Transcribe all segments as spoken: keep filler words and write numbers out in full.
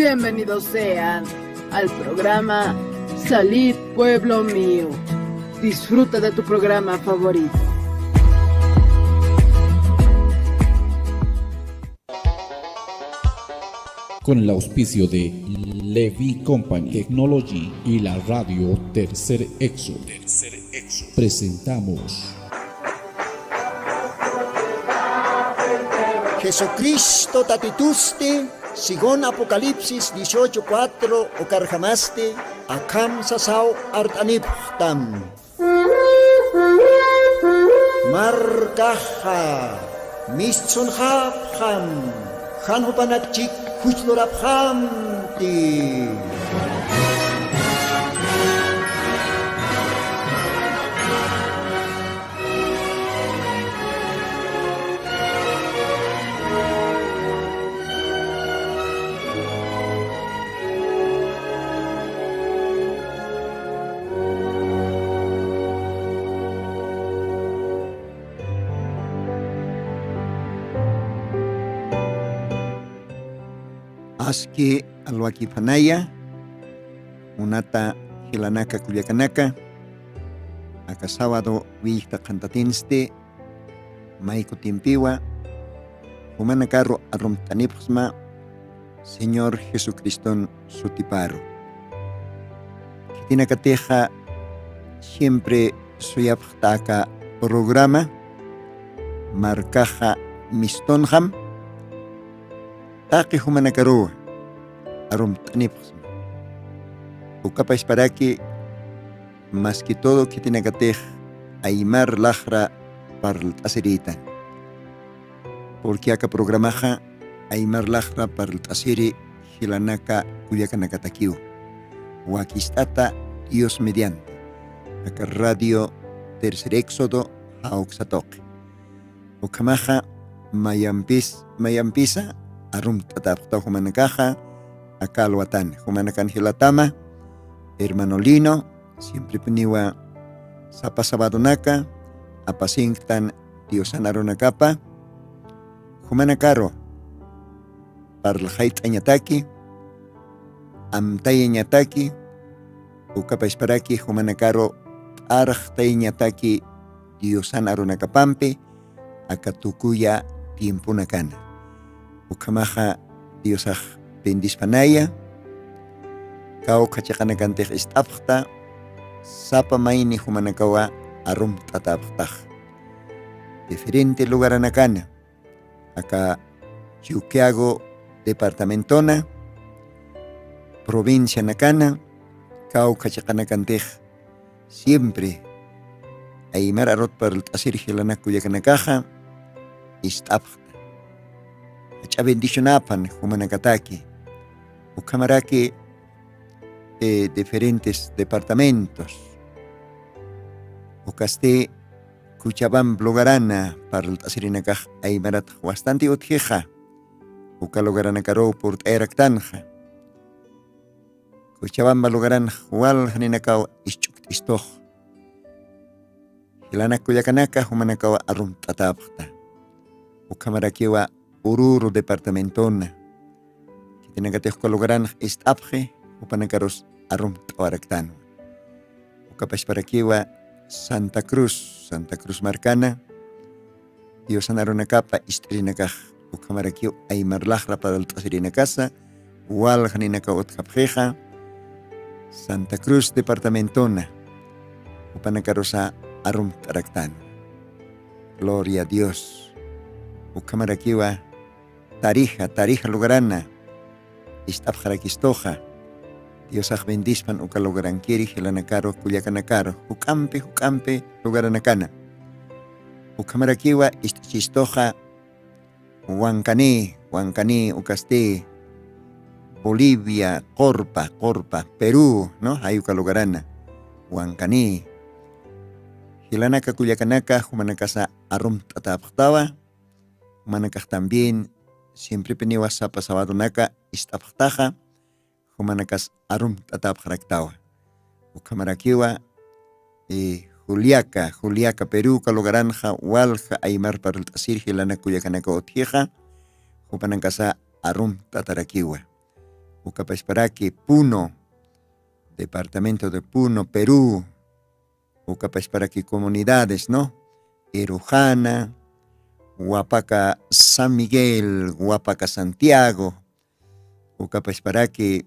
Bienvenidos sean al programa Salid Pueblo Mío. Disfruta de tu programa favorito. Con el auspicio de Levi Company Technology y la radio Tercer Éxodo, presentamos Jesucristo tatitusti, según Apocalipsis dieciocho cuatro, ukarjamasti akham sasaw art'anipxtam. Markaxa mistsunxapxam, jan jupanakchik juchlurapxamti. Aski alwakiphanaya, munata jilanaka kullakanaka, aka sábado willkta qhantatinsti, maykutimpiwa, jumanakaru arumt'anipxsma Señor Jesucriston sutiparu. Khitinakatixa siempre suyapxta aka programa Markaxa mistunxam, taqi jumanakaruwa arumt'anipxsma. Ukapasparaki más que todo khitinakatix aymar laxra parlt'asirïtan. Porque aka programaxa aymar laxra parlt'asiri jilanaka kullakanakatakiw. Wakist'ata Dios mediante. Aka radio Tercer Éxodo jawksa tuqi. Ukhamaxa mayampis, mayampisa arumt'atäpxta jumanakaxa, aka alwatan, jumanakan jilatama, hermano Lino, siemprepuniwa sapa sabadonaka apasinktan Diosan arunakapa, jumanakaru parlxayt'añataki, amtayañataki, ukapasparaki jumanakaru p'arxtayañataki Diosan arunakapampi, aka tukuya tiemponakana. Ukhamaxa Diosax bendispanaya, kawkha chiqanakantix ist'apxta, sapa mayni jumanakawa arumt'atäpxtax. Diferente lugaranakana, aka Chuquiago departamentona, provincianakana, kawkha chiqanakantix siempre aymar arut parlt'asir jilanak kullakanakaxa ist'apxta. Jach'a bendicionapan jumanakataki. Ukhamaraki, eh, diferentes departamentos. Ukasti Cochabamba lugarana parlt'asirinakax aymarat bastante utjixa. Uka lugaranakaruw purt'ayaraktanxa. Cochabamba lugaranx walja ninakaw isch'ukt'istux. Jilanak kullakanaka jumanakaw arumt'atäpxta. Ukhamarakiwa Oruro departamentona. Khitinakatix uka lugaranx ist'apxi, jupanakarus arumt'awaraktanwa. Ukapachparakiwa Santa Cruz, Santa Cruz markana, Diosan arunakapa ist'irinakax, ukhamarakiw aymar laxra parlt'asirinakasa, walja ninakaw utjapxixa, Santa Cruz departamentona, jupanakarusa arumt'araktan. Gloria a Dios. Ukhamarakiwa Tarija, Tarija lugarana ist'apxarakistuxa. Diosax bendispan uka lugarankiri jilanakaru, kullakanakaru, juk'ampi, juk'ampi lugaranakana. Ukhamarakiwa ist'ichistuxa Huancani, Huancani ukasti Bolivia, qurpa, qurpa, Perú, ¿no? Jay uka lugarana, Huancani. Jilanaka kullakanaka, jumanakasa arumt'atäpxtawa, jumanakax también siemprepiniwa sapa sabadonaka ist'apxtaxa, jumanakas arumt'atäpxaraktawa. Ukhamarakiwa, eh, Juliaca, Juliaca, Perú uka lugaranxa walja aymar parlt'asir jilanak kullakanaka utjixa, jupanakasa arumt'atarakiwa. ukapasparaki Puno, departamento de Puno, Perú, ukapasparaki comunidades, ¿no? Irujana, Huapaca San Miguel, Huapaca Santiago, ukapasparaki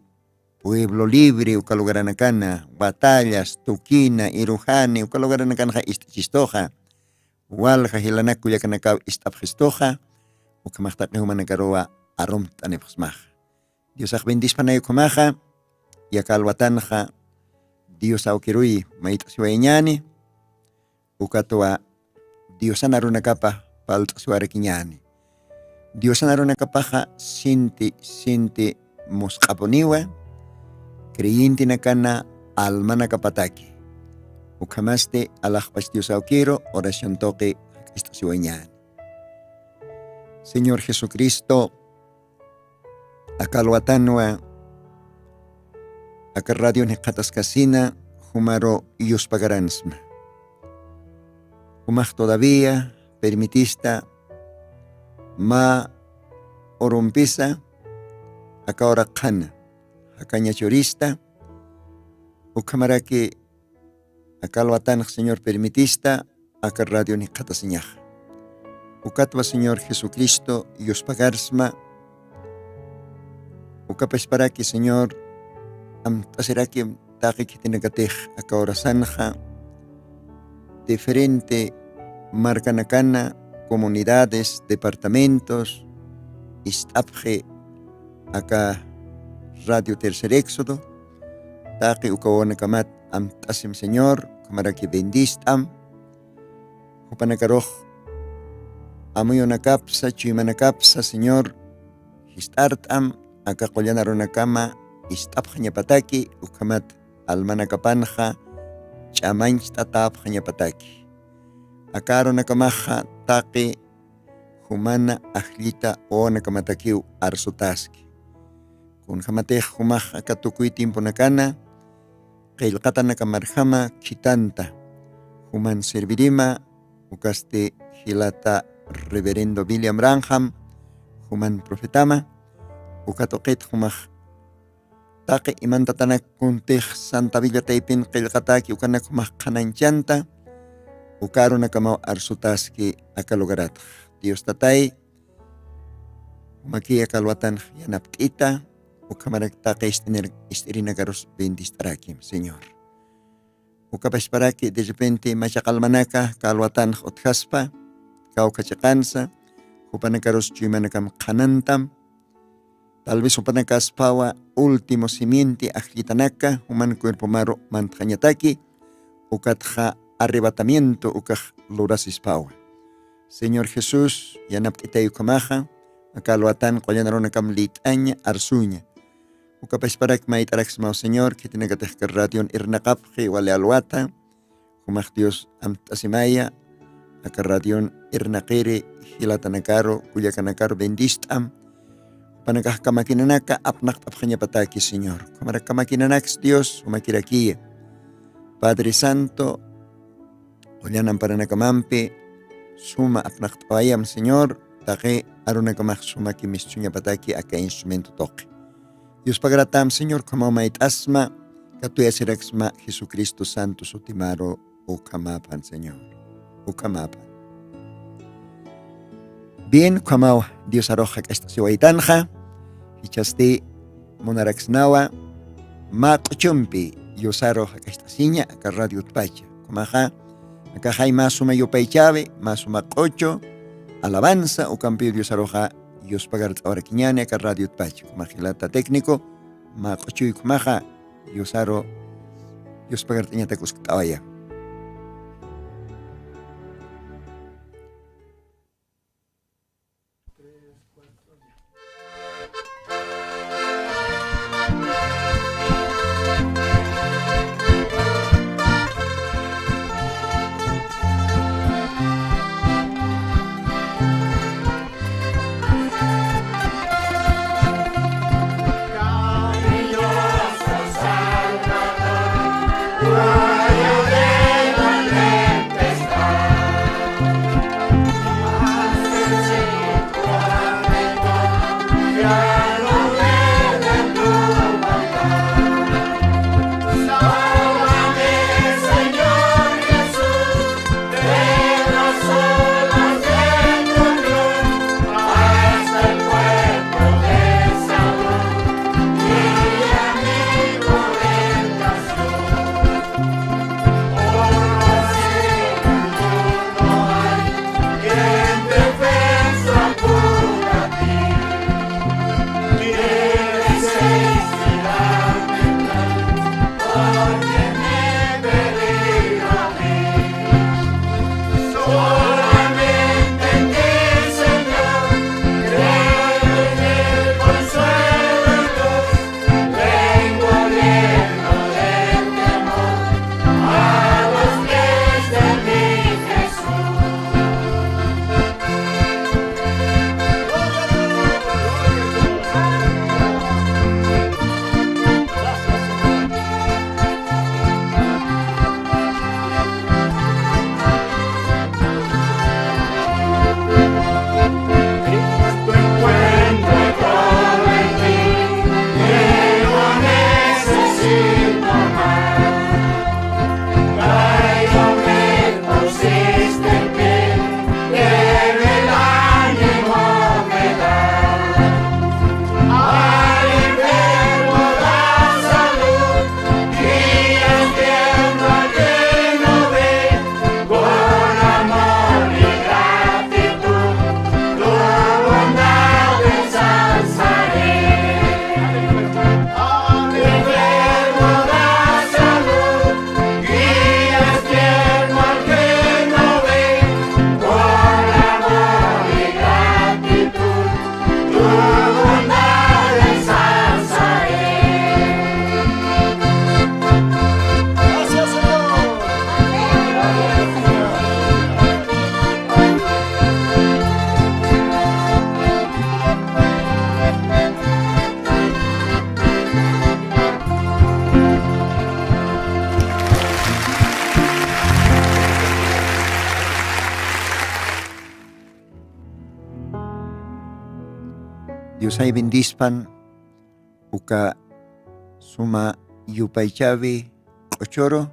Pueblo Libre, uka lugaranakana, Batallas, Tuquina, Irujani, uka lugaranakanxa ist'chistuxa, walja jilanak kullakanakaw ist'apxistuxa, ukhamax taqi jumanakaruwa arumt'anipxsmaxa. Diosax bendispanay ukhamaxa, aka alwatanxa Dios awkiruy mayt'asiwayañäni, ukatwa Diosan arunakapa palt'asiwarakiñäni. Diosan arunakapaxa sinti sinti musq'apuniwa, creyentenakana almanakapataki. Ukhamasti alaxpach Dios awkiru oración tuqi jak'ist'asiwayañäni. Señor Jesucristo, aka alwatanwa aka radion jikxataskasina jumaru yuspagaransma. Jumax todavía permitista mä urumpisa aka hora qhana jakaña churista, ukhamaraki aka alwatanx Señor permitista aka radion jikxatasiñaxa. Ukatwa Señor Jesucristo yuspagarsma, ukapasparaki Señor amt'asirakim taqi khitinakatix aka horasanxa diferente markanakana, comunidades, departamentos ist'apxi aka Radio Tercer Éxodo, taqi uka wawanakamat amt'asim Señor, ukhamaraki bendist'am. Jupanakarux amuyunakapsa, chuymanakapsa Señor jist'art'am, aka qullan arunakama ist'apxañapataki, ukhamat almanakapanxa ch'amañcht'atäpxañapataki. Aka arunakamaxa taqi jumana ajllita wawanakamatakiw arsutaski. Kunjamatix jumax aka tukuy tiemponakana qillqatanakamarjama khithanta, juman servirima, ukasti jilata reverendo William Branham, juman profetama, uka tuqit jumax taqi imantatanaka kuntix Santa Villa taypin qillqataki ukanak jumax qhanañchanta, uka arunakamaw arsutaski aka lugaratx. Dios Tatay, jumaki aka alwatanx yanapt'ita, ukhamarak taqi ist'inir-, ist'irinakarus bendist'arakim, Señor. Ukapasparaki de repente machaq almanaka aka alwatanx utjaspa, kawkha chiqansa, jupanakarus chuymanakam qhanantam, tal vez jupanakaspawa último simiente ajllitanaka juman cuerpomaru mantxañataki, ukatxa arrebatamiento ukax lurasispawa. Señor Jesús, yanapt'itay ukhamaxa, aka alwatan qullan arunakam lït'aña, arsuña. Ukapasparak mayt'araksmaw Señor, khitinakatix aka radion irnaqapxi wali alwata, jumax Dios amt'asimaya, aka radion irnaqiri jilatanakaru, kullakanakaru bendist'am, jupanakax kamakinanaka apnaqt'apxañapataki, Señor. Jumarak kamakinanaks Dios, jumakirakiya. Padre Santo, qullan amparanakamampi suma apnaqt'awayam, Señor, taqi arunakamax sumaki mistuñapataki aka instrumento tuqi. Diospagratam, Señor, ukhamaw mayt'asma, katuyasiraksma Jesucristo santo sutimaru, ukhamapan, Señor. Ukhamapan. Bien, ukhamaw Diosarux jak'acht'asiwaytanxa, jichhasti munaraksnawa mä q'uchumpi Diosaru jak'acht'asiña aka Radio Utpacha. Ukhamaxa, akaxay mä suma yupaychäwi, mä suma q'uchu, alabanza, ukampiw Diosaruxa yuspagart'awarakiñäni aka Radio Utpacha. Ukhamax jilata técnico, mä q'uchuy ukhamaxa, Diosaru yuspagart'añatak uskt'awaya. Diosay bendispan uka suma yupaychawi q'uchuru,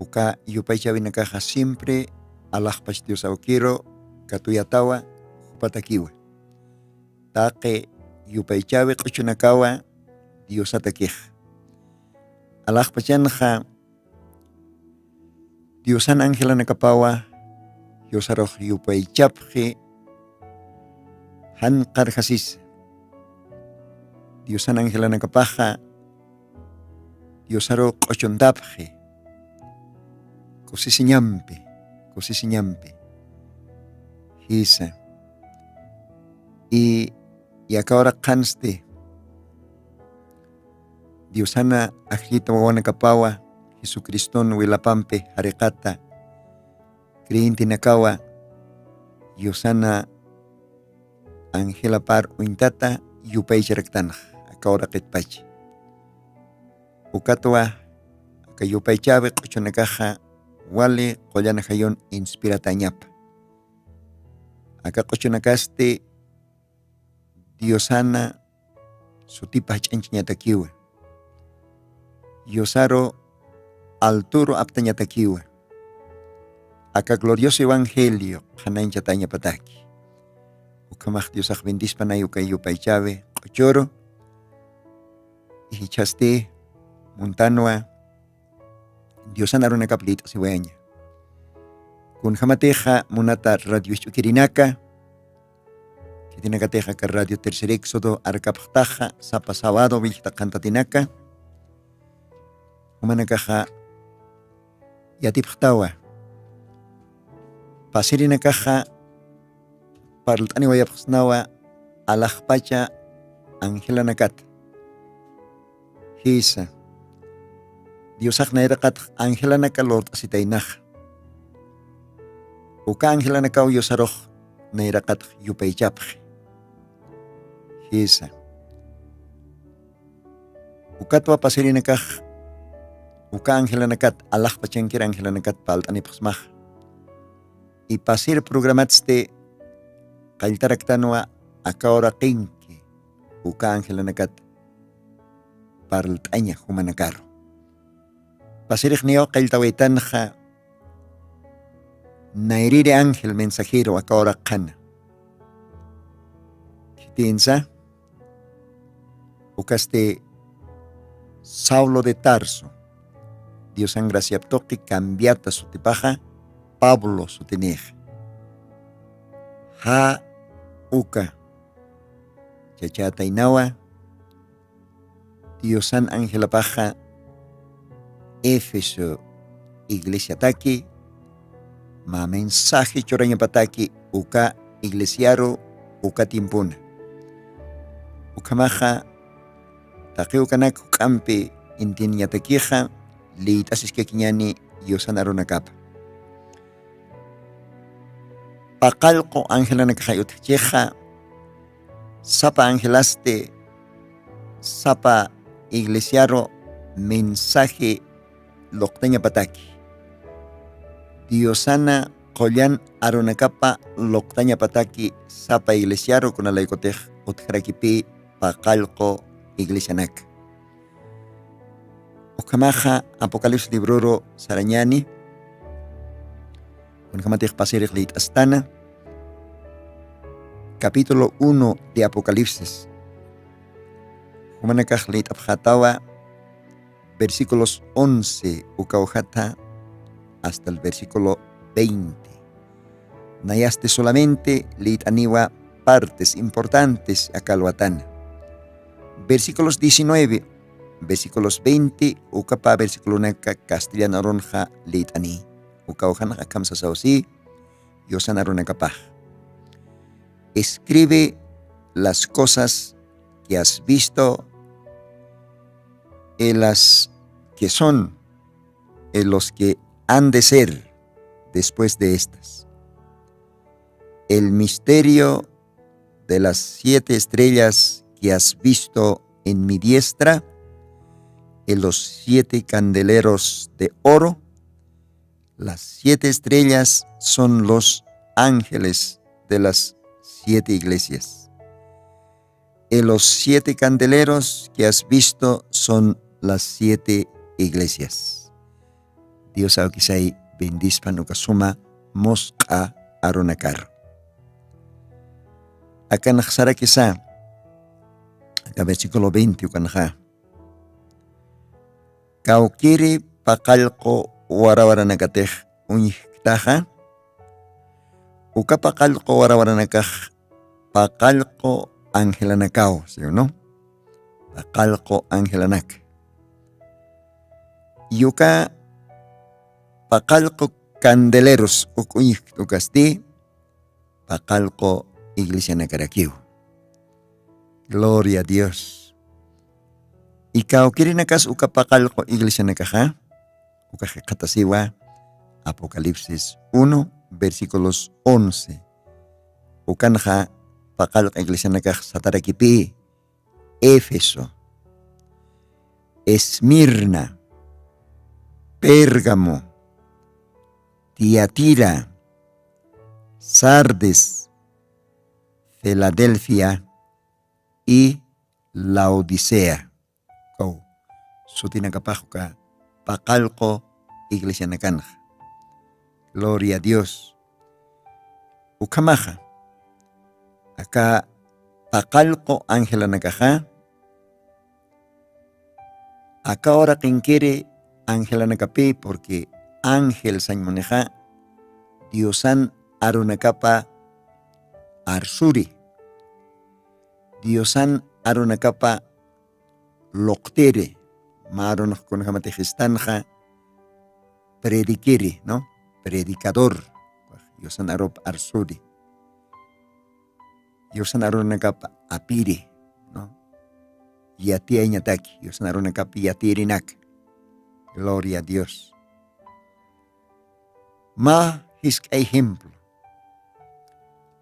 uka yupaychawinakaxa siempre alaxpach Dios awkiru katuyatawa, jupatakiwa. Taqi yupaychawi q'uchunakawa Diosatakix. Alaxpachanxa Diosan angelanakapawa Diosarux yupaychapxi jan qarjasisa. Diosan angelanakapaxa Diosaru q'uchuntapxi. Kusisiñampi, kusisiñampi. Jisa. Y yaka uraqansti Diosana ajllita wawanakapawa Jesucriston wilapampi jariqata creyentenakawa Diosana angelapar uñtata yupaycharaktanxa aka uraqitpacha. Ukatwa aka yupaychawi q'uchunakaxa wali qullan jayun inspiratañapa. Aka q'uchunakasti Diosana sutipa jach'añchañatakiwa. Diosaru alturu aptañatakiwa. Aka glorioso evangelio qhanañchatañapataki. Ukhamax Diosax bendispanay uka yupaychawi q'uchuru. Jichhasti muntanwa Diosan arunakap liyt'asiwayaña. Kunjamatixa munata radio isch'ukirinaka, khitinakatixa aka Radio Tercer Éxodo arkapxtaxa sapa sábado willkta qhantatinaka, jumanakaxa yatipxtawa. Pasirinakaxa parlt'aniwayapxsnawa alaxpacha angelanakat. Jisa. Diosax nayraqatx angelanaka lurt'asitaynaxa. Uka angelanakaw Diosarux nayraqatx yupaychapxi. Jisa. Ukatwa pasirinakax uka angelanakat, alaxpachankir angelanakat parlt'anipxsmaxa. Y pasir programatsti qalltaraktanwa aka uraqinki uka angelanakat parlt'aña jumanakaru. Pasirix niyaw qalltawaytanxa nayrïri ángel mensajero aka uraq qhana. Khitinsa, ukasti Saulo de Tarso, Diosan graciap tuqi cambiata sutipaxa, Pablo sutinixa. Ja uka chachataynawa, Diosan angelapaxa Éfeso iglesiataki mä mensaje churañapataki uka iglesiaru uka tiempona. Ukhamaxa taqi ukanak juk'ampi entiendeñatakixa liyt'asiskakiñani Diosan arunakapa. Paqallqu angelanakaxay utjchixa, sapa angelasti sapa iglesiaru mensaje luqtañapataki. Diosana qullan arunakapa luqtañapataki sapa iglesiaru kunalaykutix utjarakipï paqallqu iglesianaka. Ukhamaxa Apocalipsis libruru sarañani, kunjamatix pasirix liyt'astana, capítulo uno de Apocalipsis. Jumanakax liyt'apxatawa versículos once ukawjata hasta el versículo veinte. Nayasti solamente liyt'aniwa partes importantes akalwatana. Versículos diecinueve, versículos veinte, ukapa versículonaka castellano arunxa liyt'ani. Ukawjanax akham sasaw si, Diosan arunakapax. Escribe las cosas que has visto, y las que son, y los que han de ser después de estas. El misterio de las siete estrellas que has visto en mi diestra, y los siete candeleros de oro. Las siete estrellas son los ángeles de las siete iglesias. Y los siete candeleros que has visto son las siete iglesias. Dios awkisay bendispan uka suma musq'a arunakar. Akanxa sarakisa, aka versículo veinte ukanxa. Kawkiri paqallqu warawaranakatix uñjktaxa, uka paqallqu warawaranakax paqallqu angelanakaw, ¿sí o no? Paqallqu angelanaka. Y uka paqallqu candeleros uk uñjkt ukasti, paqallqu iglesianakarakiw. Gloria a Dios. Y kawkirinakas uka paqallqu iglesianakaxa, uka jikxatasiwa Apocalipsis uno, versículos once. Ukanxa paqallqu iglesianakax satarakipï: Éfeso, Esmirna, Pérgamo, Tiatira, Sardis, Filadelfia y Laodicea. Ukaw sutinakapax uka paqallqu iglesianakanxa. Gloria a Dios. Ukhamaxa, aka paqallqu angelanakaxa, aka uraqinkiri angelanakapï, porque ángel sañ munixa Diosan arunakapa arsuri, Diosan arunakapa luqtiri, mä arunx kunjamatix istanxa predikiri, ¿no? Predicador, Diosan arup arsuri. Diosan arunakap apiri, ¿no? Yatiyañataki, Diosan arunakap yatirinak. Gloria a Dios. Mä jisk'a ejemplo.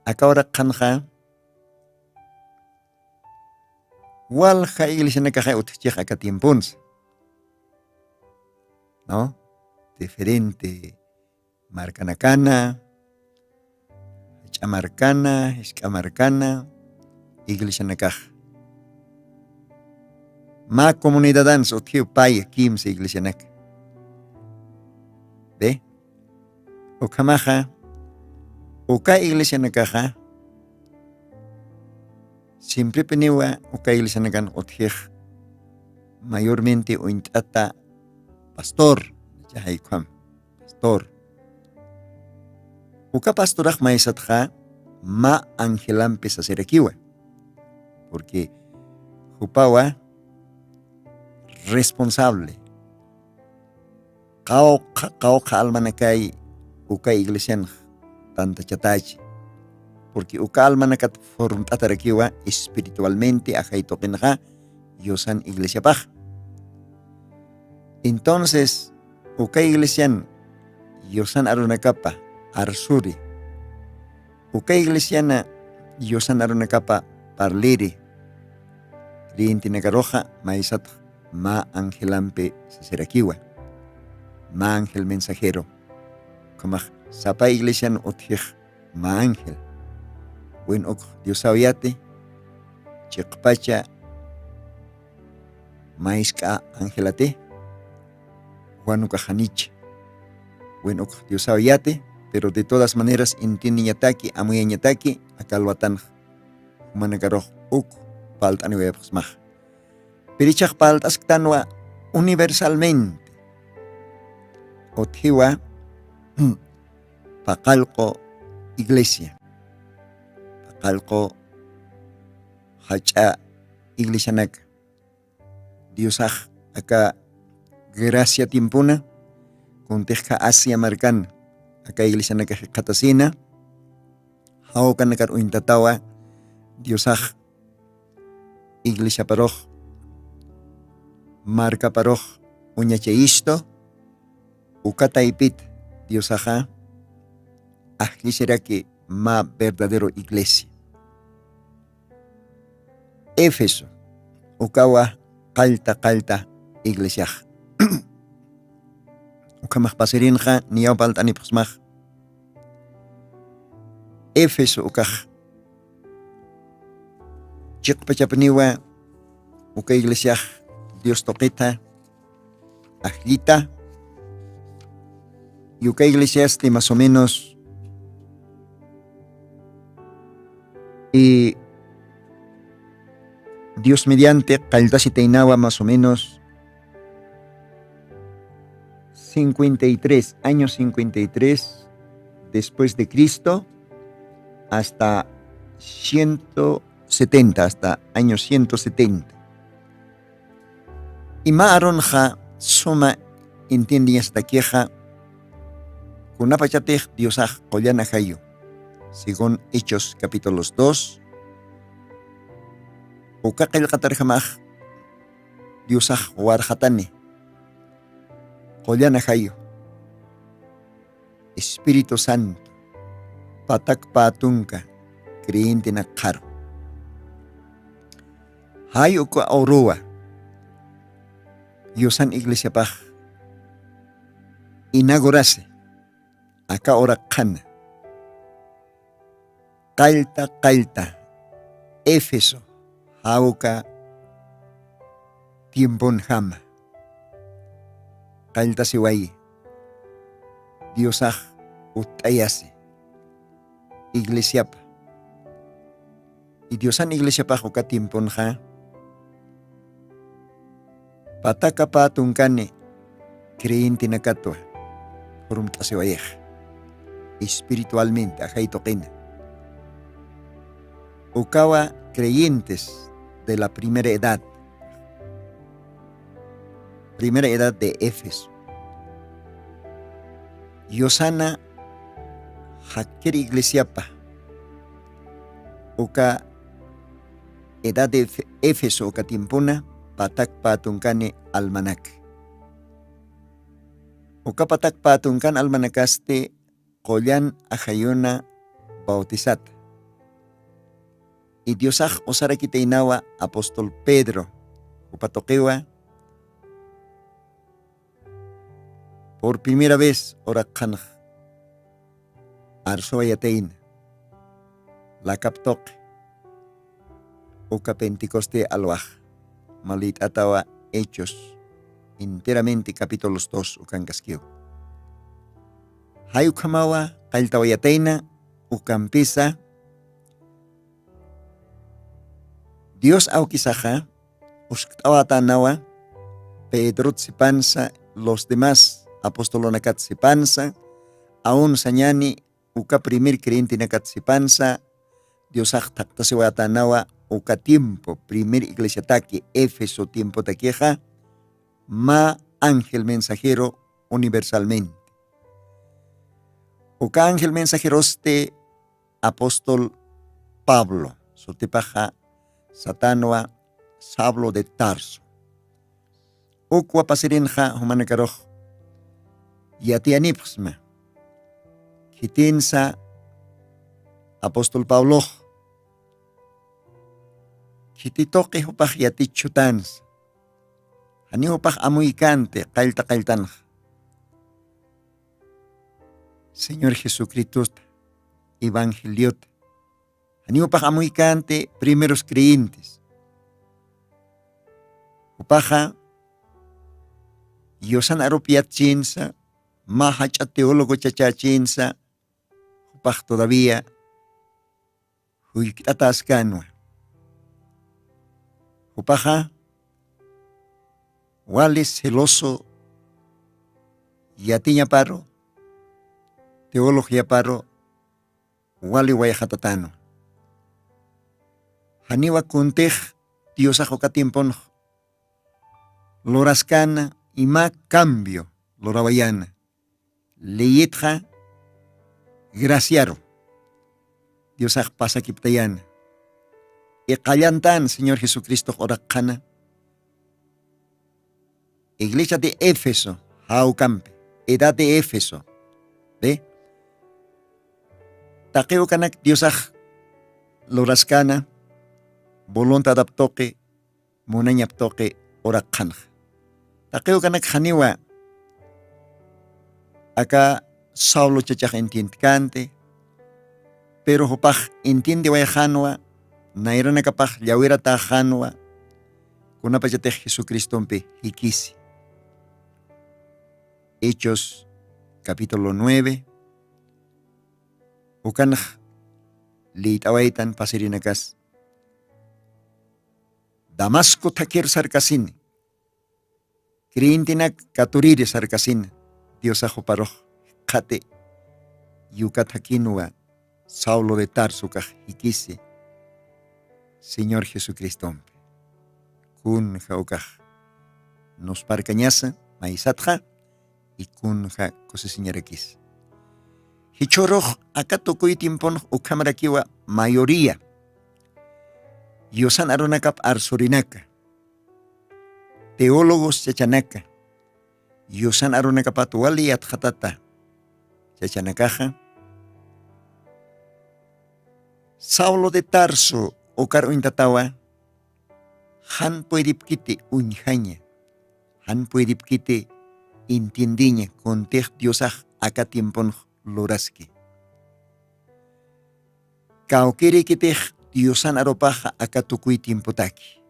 Aka uraqanxa, walja iglesianakaxa utjchix aka tiemponsa, ¿no? Diferente markanakana, jach'a markana, jisk'a markana, iglesianakax. Mä comunidadansa utjiw paya kimsa iglesianaka. ¿Ve? Ukhamaxa, uka iglesianakaxa, siemprepiniwa uka iglesianakan utjix, mayormente uñt'ata pastor, chajay ukham, pastor. Uka pastorax maysatxa mä angelampi sasirakiwa, porque jupawa responsable. Qawqha, qawqha almanakay uka iglesianx tantachatachi. Porque uka almanakat formt'atarakiwa espiritualmente ajay tuqinxa Diosan iglesiapax. Entonces, uka iglesian Diosan arunakapa arsuri, uka iglesiana Diosan arunakapa parliri, creyentenakaruxa maysatx mä angelampi sasirakiwa, mä ángel mensajero. Ukhamax sapa iglesian utjix mä ángel. Win ukx Diosaw yati, chiqpacha mä jisk'a angelati, wan ukax janich. Win ukx Diosaw yati, pero de todas maneras entiendeñataki, amuyañataki, aka alwatanx jumanakarux uk palt'aniwayapxsmax. Pirichax palt'asktanwa universalmente. Utjiwa paqallqu iglesia, paqallqu jach'a iglesianaka. Diosax aka gracia tiempona, kuntixka Asia markan aka iglesianaka jikxatasina, jawkanakar uñtatawa Diosax iglesiaparux, markaparux uñachayistu, uka taypit Diosaxa ajllisiraki mä verdadero iglesia. Éfeso, ukawa qallta qallta iglesiax. Ukhamax pasirinxa niyaw palt'anipxsmax. Éfeso ukax chiqpachapniwa uka iglesiax Dios tuqita ajllita, y uka iglesiasti más o menos, y Dios mediante qalltasitaynawa más o menos cincuenta y tres, año cincuenta y tres después de Cristo, hasta ciento setenta, hasta año ciento setenta. Ima arunxa suma entiendiñastakixa, kunapachatix Diosax qullan ajayu, según Hechos capítulos dos, uka qillqatarjamax Diosax warxatani qullan ajayu, Espíritu Santo, patak pä tunka creyentenak qharu. Jay uka uruwa Diosan iglesiapax inaugurasi aka uraqxana. Qallta qallta Éfeso jawka tiemponjama. Qalltasiwayi Diosax utt'ayasi iglesiapa. Y Diosan iglesiapax uka tiemponxa pataka pä tunkani creyentenakatwa jurumt'asiwayixa espiritualmente ajay tuqina. Ukawa creyentes de la primera edad, primera edad de Éfeso. Yusana jakkir iglesiapa uka edad de Efe-, Éfeso uka tiempona patak pä tunkani almanak. Uka patak pä tunkan almanakasti qullan ajayuna bautizata. Y Diosax usarakitaynawa apóstol Pedro, jupa tuqiwa por primera vez uraqxanx arsuwayatayna lakap tuqi uka Pentecoste alwax. Mä liyt'atawa Hechos enteramente capítulos dos ukankaskiw. Jay ukhamawa qalltawayatayna ukampisa Dios awkisaxa uskt'awatanawa Pedrot sipansa, los demás apostolonakat sipansa, aun sañani uka primer creyentenakat sipansa, Diosax thaqtasiwatanawa uka tiempo, primer iglesiataki, Éfeso tiempotakixa, mä ángel mensajero universalmente. Uka ángel mensajerosti apóstol Pablo, sutipaxa satanwa Saulo de Tarso. Ukwa pasirinxa jumanakarux yatiyanipxsma. Khitinsa apóstol Pablox khiti tuqi jupax yatichhutansa. Janiw jupax amuykänti qallta qalltanxa Señor Jesucristota, evangeliota. Janiw jupax amuykänti primeros creyentes. Jupaxa Diosan arup yatchinsa, mä jach'a teólogo chachächinsa, jupax todavía jullkt'atäskänwa. Jupaxa wali celoso yatiñaparu, teologiaparu wali wayxatatanwa. Janiwa kuntix Diosax uka tiemponx luraskäna ima cambio lurawayäna. Leyitxa graciaru Diosax pasakiptayäna. Y qallantan Señor Jesucristox uraqxana iglesia de Éfeso, jawkampi, edad de Éfeso. Ve, taqi ukanak Diosax luraskäna voluntadap tuqi, munañap tuqi uraqxanxa. Taqi ukanak janiwa aka Saulo chachax entiendkänti, pero jupax entiendiwayxänwa nayranakapax llawirataxanwa kunapachatix jesucristompi jikisi. Hechos capítulo nueve. Ukanx liyt'awaytan pasirinakas damasco thakir sarkasini creyentenak katuriri sarkasina diosax uparux qhati yuka thakinwa saulo de tarso kax jikisi señor jesucristompi. Kunja ukax nusparkañasa maysatxa y kunja kusisiñarakis. Jichhurux aka tukuy tiemponx ukhamrakiwa mayoría yusan arunakap arsurinaka teólogos chachanaka yusan arunakapat wali yatxatata chachanakaxa saulo de tarso ukar uñtatawa jan puedipkiti uñjaña jan puedipkiti entiendeña kuntix diosax aka tiemponx luraski kawkirikitix diosan arupaxa aka tukuy tiempotaki.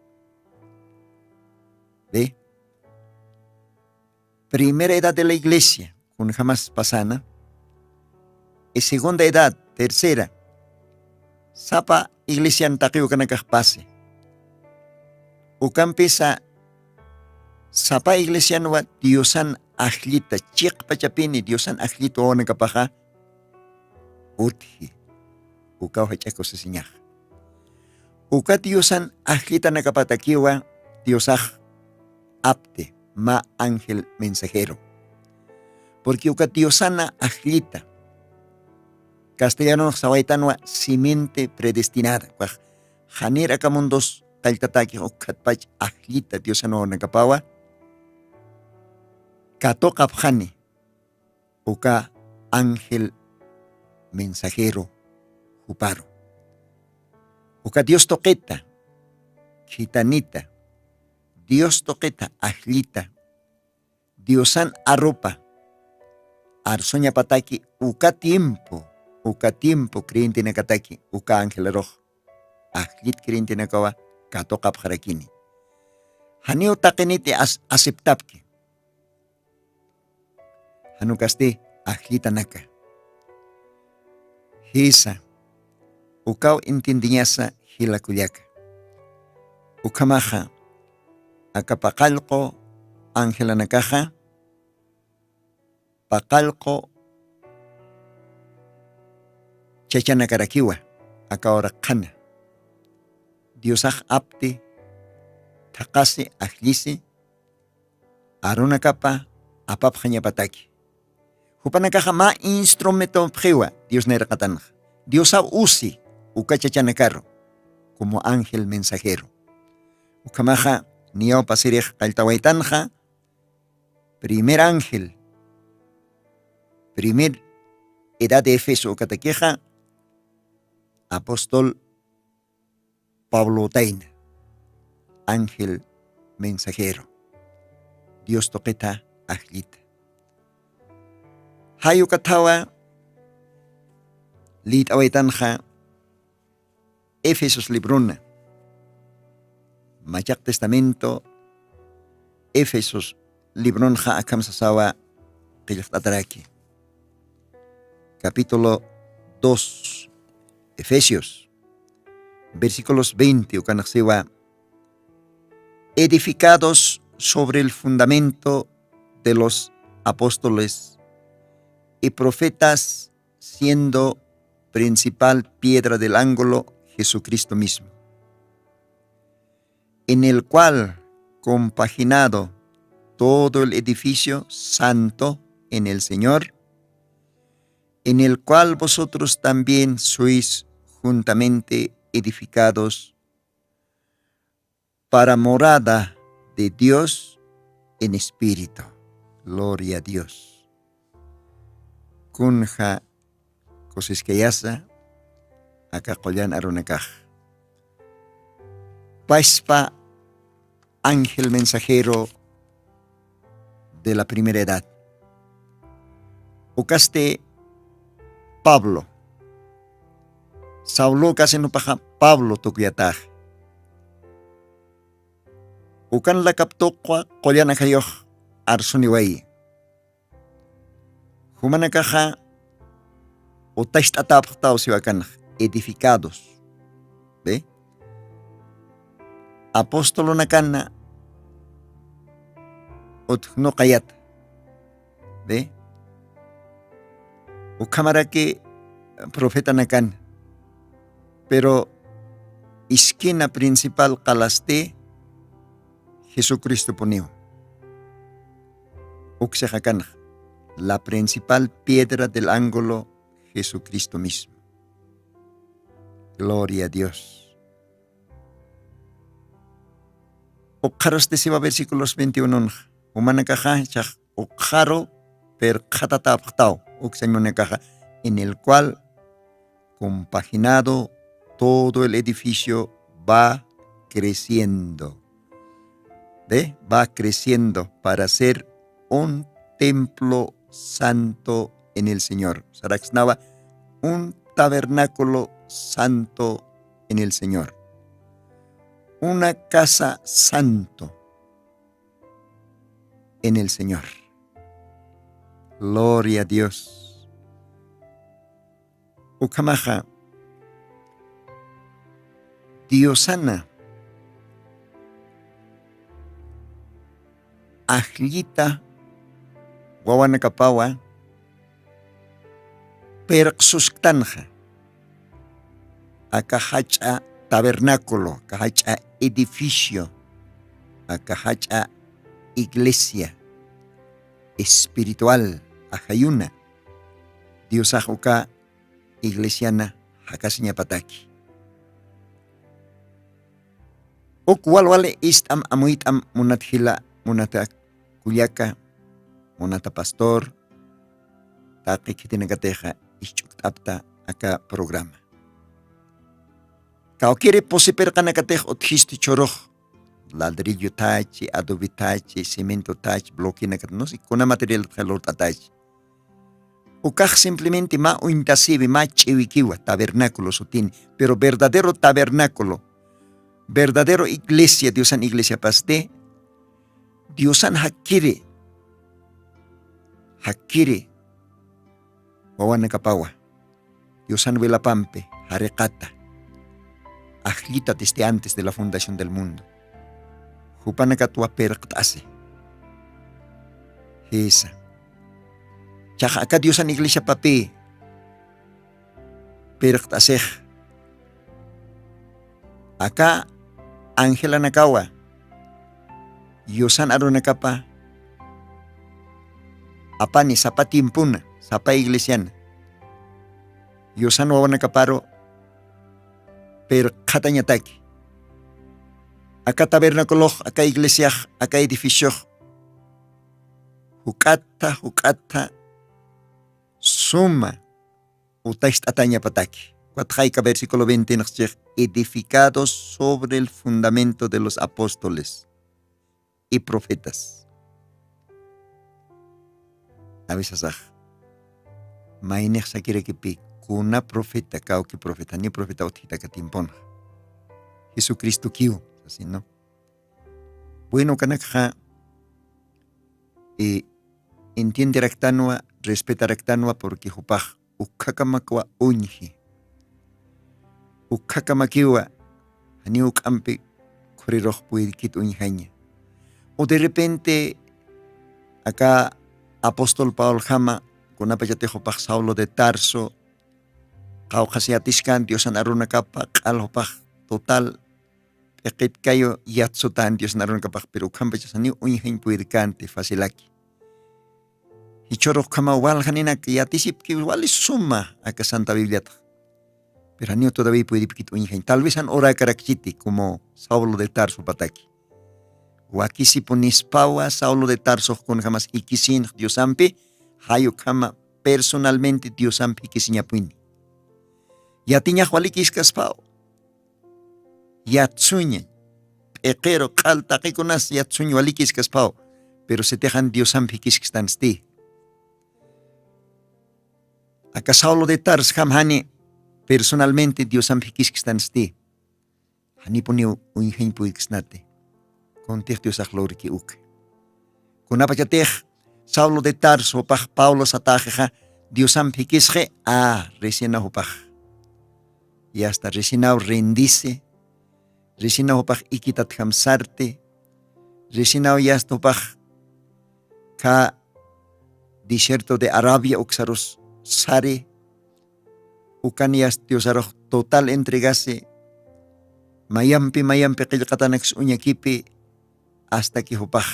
Ve primera edad de la iglesia kun jamas pasana y segunda edad tercera sapa iglesian taqiw kanakax pasi ukampisa sapa iglesianwa diosan ajllita chiqpachapini diosan ajllita wawanakapaxa utji ukaw jach'akusisiñax. Uka diosan ajllitanakapatakiwa diosax apti mä ángel mensajero purqui uka diosana ajllita castellanonx sawaytanwa simiente predestinada ukax janir aka mundos qalltatakix ukkhatpach ajllita diosan wawanakapawa katuqapxani uka ángel mensajero juparu uka dios tuqita khitanita dios tuqita ajllita diosan arupa arsuñapataki uka tiempo uka tiempo creyentenakataki uka angelarux ajllit creyentenakawa katuqapxarakini janiw taqiniti aceptapki janukasti ajllitanaka jisa ukaw entiendeñasa jilakullaka ukhamaxa aka paqallqu angelanakaxa paqallqu chachanakarakiwa aka hora qhana diosax apti thaqasi ajllisi arunakapa apapxañapataki jupanakaxa mä instrumentonpxiwa dios nayraqatanxa diosaw usi uka chachanakaru como ángel mensajero ukhamaxa niyaw pasirix qalltawaytanxa primer ángel primer edad de efeso ukatakixa apóstol pablo utayna ángel mensajero dios tuqita ajllita jay ukathawa liyt'awaytanxa efesos librona machaq testamento efesos libronxa akham sasawa qillqt'ataraki capítulo dos efesios versículos veinte ukanxsiwa edificados sobre el fundamento de los apóstoles y profetas siendo principal piedra del ángulo jesucristo mismo en el cual compaginado todo el edificio santo en el señor en el cual vosotros también sois juntamente edificados para morada de dios en espíritu. Gloria a dios. Kunja kusiskayasa aka qullan arunakax paspa ángel mensajero de la primera edad ukasti pablo Saulo kasin jupaxa pablo tukuyatax. Ukan lakaptuqwa qullan ajayux arsuniwayi. Jumanakaxa utacht'atäpxtaw siwakanx edificados. Ve, apostolunakana utjnuqayata. Ve, ukhamaraki profetanakan. Pero iskina principal qalasti jesucristopuniw. Uksixakanx la principal piedra del ángulo jesucristo mismo. Gloria a dios. Ukxarustisiwa versículos veintiunonxa jumanakaxa chax ukxaru pirqxatatäpxtaw. Uksañmunakaxa en el cual compaginado todo el edificio va creciendo. Ve, va creciendo para ser un templo santo en el señor. Saraksnawa un tabernáculo santo en el señor. Una casa santo en el señor. Gloria a dios. Ukhamaxa diosana ajllita wawanakapawa pirqsusktanxa aka jach'a tabernáculo aka jach'a edificio aka jach'a iglesia espiritual ajayuna. Diosax uka iglesiana jakasiñapataki. Uk walwali ist'am amuyt'am munat jila munata kullaka munata pastor taqi khitinakatixa isch'ukt'apta aka programa. Kawkiri pusipirqanakatix utjisti chhurux ladrillo thachi adobe thachi cemento thachi bloquinakat nusi kuna material txalurt'atachi. Ukax simplemente mä uñtasiwi mä ch'iwikiwa tabernáculo sutini. Pero verdadero tabernáculo verdadero iglesia diosan iglesiapasti diosan jakkiri jakkiri wawanakapawa diosan wilapampi jariqata ajllita desde antes de la fundación del mundo jupanakatwa pirqt'asi. Jisa chaqa aka diosan iglesiapapï pirqt'asix aka angelanakawa yusan arunakapa apani sapa tiempuna sapa iglesiana yusan wawanakaparu pirqhatañataki aka tabernaculox aka iglesiax aka edificiox juk'atha juk'atha suma utacht'atañapataki. Ukatxayka versículo veintinxchix edificados sobre el fundamento de los apóstoles y profetas. Avisasax maynix sakirakipi kuna profeta kawki profeta ni profeta utjitaka tiemponxa jesucristokiw sasino. Bueno kanakxa entienderaktanwa respetaraktanwa porque jupax ukhakamakwa uñji ukkhakamakiwa janiw k'ampi khurirux puyrkit uñjaña. O de repente aka apóstol paul jama kunapachatix jupax saulo de tarso qawqhasiyatiskän diosan arunakapa q'al jupax total p'iqitkayu yatsutän diosan arunakapax pero ukhampachas janiw uñjañ puyrkänti facilaki. Jichhurux ukhamaw walja ninak yatisipki wali suma aka santa bibliatax pero janiw todavía puyripkit uñjañ tal vez jan uräkarakchiti como saulo de tarsopataki. Wakisipunispawa saulo de tarsox kunjamas jikisinx diosampi jay ukhama personalmente diosampi jikisiñapuni. Yatiñax walikiskaspaw yatsuña p'iqiru q'al taqikunas yatsuñ walikiskaspaw pero sitixan diosampi jikiskstansti. Aka saulo de tars jam jani personalmente diosamp jikiskstansti. Janipuniw uñjañ puyksnati. Kuntix diosax lurki uk. Kunapachatix saulo de tarso jupax pablo sataxixa diosamp jikisxi a, risinaw jupax. Yasta risinaw rindisi. Risinaw jupax ikitatjam sarti. Risinaw yasta jupax kha desierto de arabia uksarus sari. Ukan yasta diosarux total entregasi. Mayampi mayampi qillqatanaks uñakipi. Asta ki jupax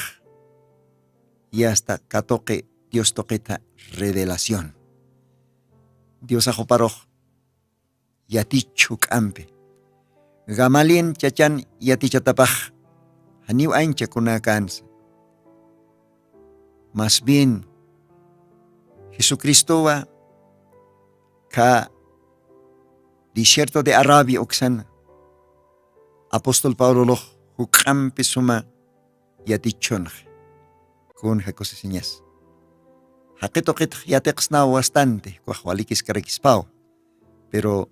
yasta katuqi dios tuqita revelación. Diosax juparux yatichu k'ampi gamalien chachan yatichatapax janiw ancha kunakansa. Mas bien jesucristowa kha desierto de arabia uksana apostol pablolux juk'ampi suma yatichunxa. Kun jakusisiñas jaqituqitx yatiqsnaw wastanti kuxwalikiskarakispaw. Pero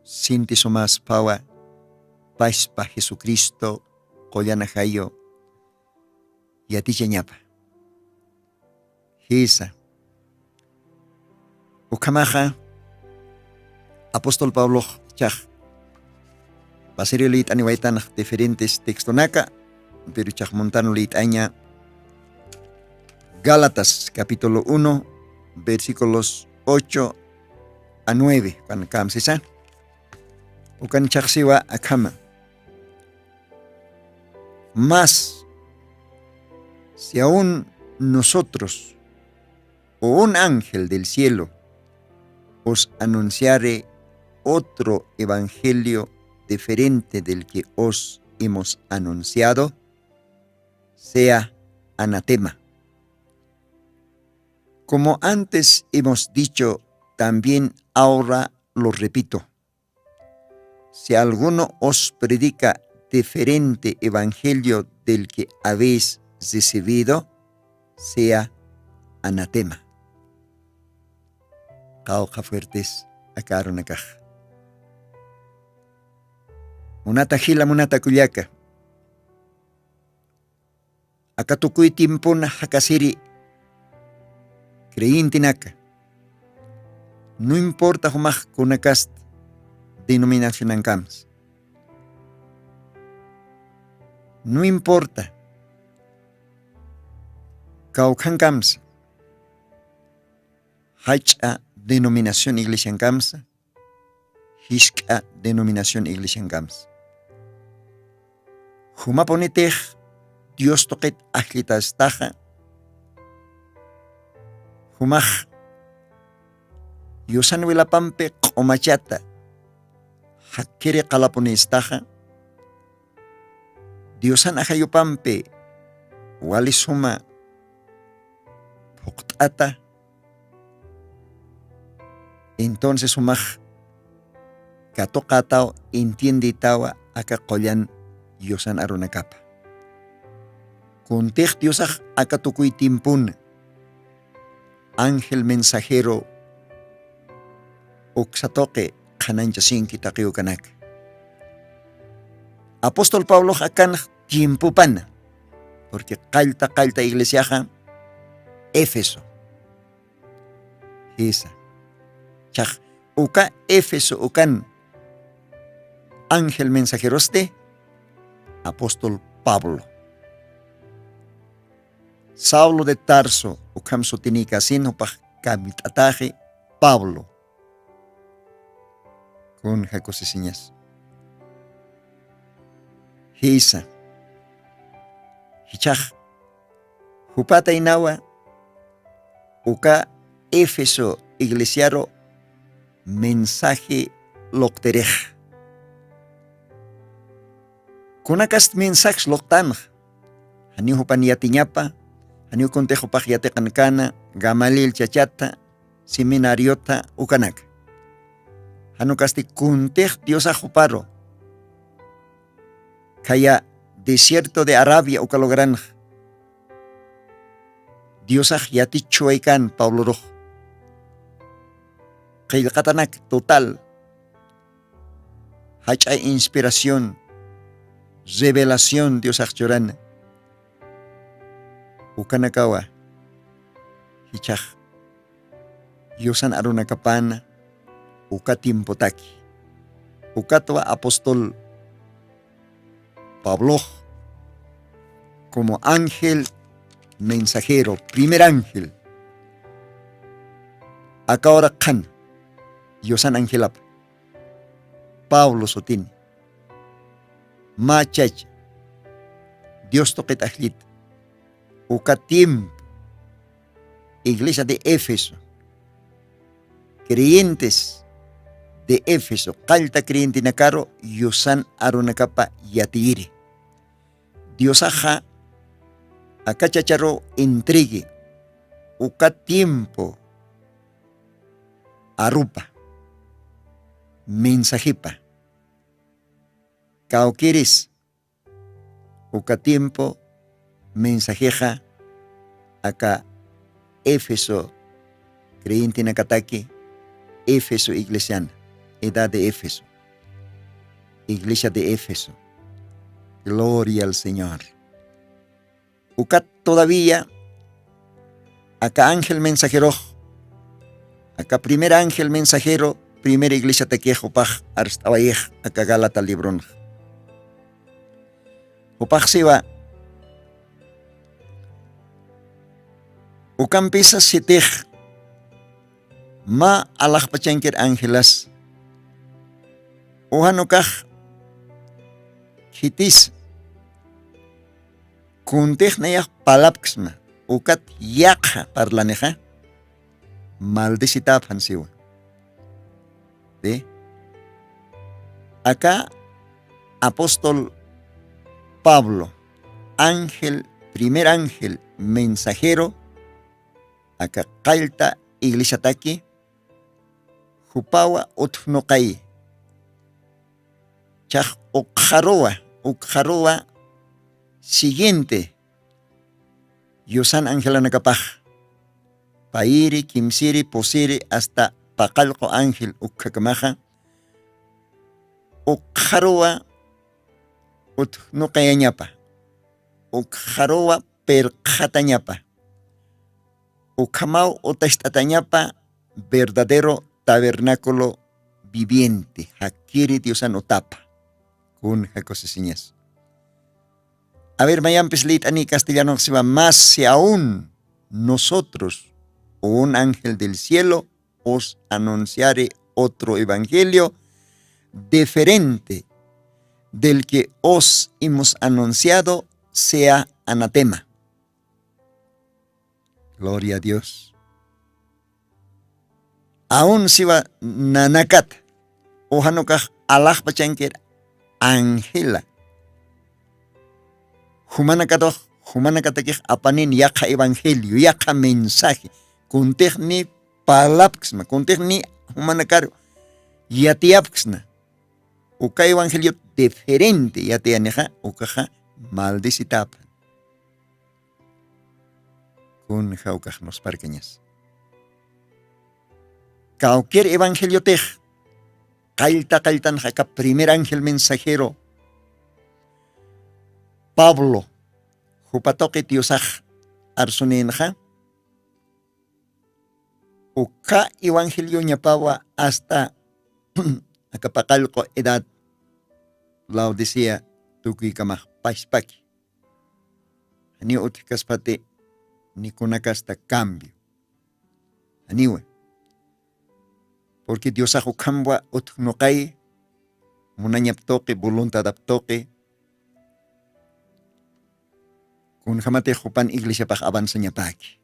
sinti sumaspawa paspa jesucristo qullana jayu yatichañapa. Jisa ukhamaxa apostol pablox ichax pasiriw lït'aniwaytanax diferentes textonaka. Pero ichax muntanu lït'aña gálatas capítulo uno versículos ocho a nueve kan kamsisa. Ukan ichaxsiwa akhama. Mas si aun nosotros o un ángel del cielo os anunciare otro evangelio diferente del que os hemos anunciado, sea anatema. Como antes hemos dicho, también ahora lo repito. Si alguno os predica diferente evangelio del que habéis recibido, sea anatema. Qawqha fuertes aka arunakax. Munata jila munata kullaka. Aka tukuy tiempona jakasiri creyentenaka no importa jumax kunakast denominacionankamsa. No importa kawkhankamsa jach'a denominación iglesiankamsa jisk'a denominación iglesiankamsa. Jumapunitix dios tuqit ajllitastaxa jumax yusan wilapampi q'umachata jakkiri qalapunistaxa diosan ajayupampi wali suma phuqt'ata. Entonces jumax katuqataw entiendetawa aka qullan yusan arunakapa. Kuntix diosax aka tukuy tiempona ángel mensajero uksa tuqi qhananchasinki taqiw kanaka. Apóstol pablox akanx tiempopana purqui qallta qallta iglesiaxa éfeso. Jisa chax uka éfeso ukan ángel mensajerosti apóstol pablo. Saulo de tarso ukham sutinika sin jupax kamt'ataxi pablo. Kun jakusisiñas jisa jichax jupataynawa uka éfeso iglesiaru mensaje luqtirix. Kunakast mensajes luqtanx janiw jupan yatiñapa janiw kuntix jupax yatiqankana gamaliel chachata seminariota ukanaka. Janukasti kuntix diosax juparu khaya desierto de arabia uka logranx diosax yatichuwaykan pablorux qillqatanak total jach'a inspiración, revelación diosax churana. Ukanakawa jichhax yusan arunakapana uka tiempotaki. Ukatwa apóstol pablox como ángel mensajero, primer ángel, akawra qhan yusan angelapa pablo sutini. Mä chacha dios tuqit ajllit uka tiempo iglesia de éfeso, creyentes de éfeso qallta creyentenakaru yusan arunakapa yatiyiri. Diosaxa aka chacharu entregue uka tiempo arupa mensajepa. Kawkiris uka tiempo mensajexa aka éfeso creyentenakataki, éfeso iglesiana, edad de éfeso, iglesia de éfeso. Gloria al señor. Ukat todavía aka ángel mensajerox aka primer ángel mensajero primer iglesiatakix jupax arst'awayix aka galata libronx. Jupaxsiwa ukampisa sitix mä alaxpachankir angelas ujanukax khitis kuntix nayax palapksma ukat yaqha parlanixa maldicitaphan siwa. Aka apóstol pablo ángel primer ángel mensajero aka qallta iglesiataki jupawa utjnuqay chax ukxaruwa ukxaruwa siguiente yusan angelanakapax payiri kimsiri pusiri asta paqallqu ángel ukkakamaxa ukxaruwa utjnuqayañapa ukxaruwa pirqxatañapa ukhamaw utacht'atañapa verdadero tabernáculo viviente jakiri diosan utapa. Kunja kusisiñas. A ver mayampis lït'ani castellanoxsiwa mas si aún nosotros o un ángel del cielo os anunciare otro evangelio diferente del que os hemos anunciado sea anatema. Gloria a dios. Aun siwa nanakata ujanukax alaxpachankir angela jumanakatux jumanakatakix apanin yaqha evangelio yaqha mensaje kuntix ni parlapksma kuntix ni jumanakaru yatiyapksna uka evangeliot diferente yatiyanixa ukaxa maldicitaphan. Kunja ukax nusparkañas kawkir evangeliotix qallta qalltanxa aka primer ángel mensajero pablo jupa tuqi diosax arsuninxa uka evangelioñapawa asta aka paqallqu edad laodicea tukuykamax pashpaki janiw utjkaspati nikunakasta cambio janiwa. Purqui diosax ukhamwa utjnuqay munañap tuqi voluntadap tuqi kunjamatix jupan iglesiapax avanzañapäki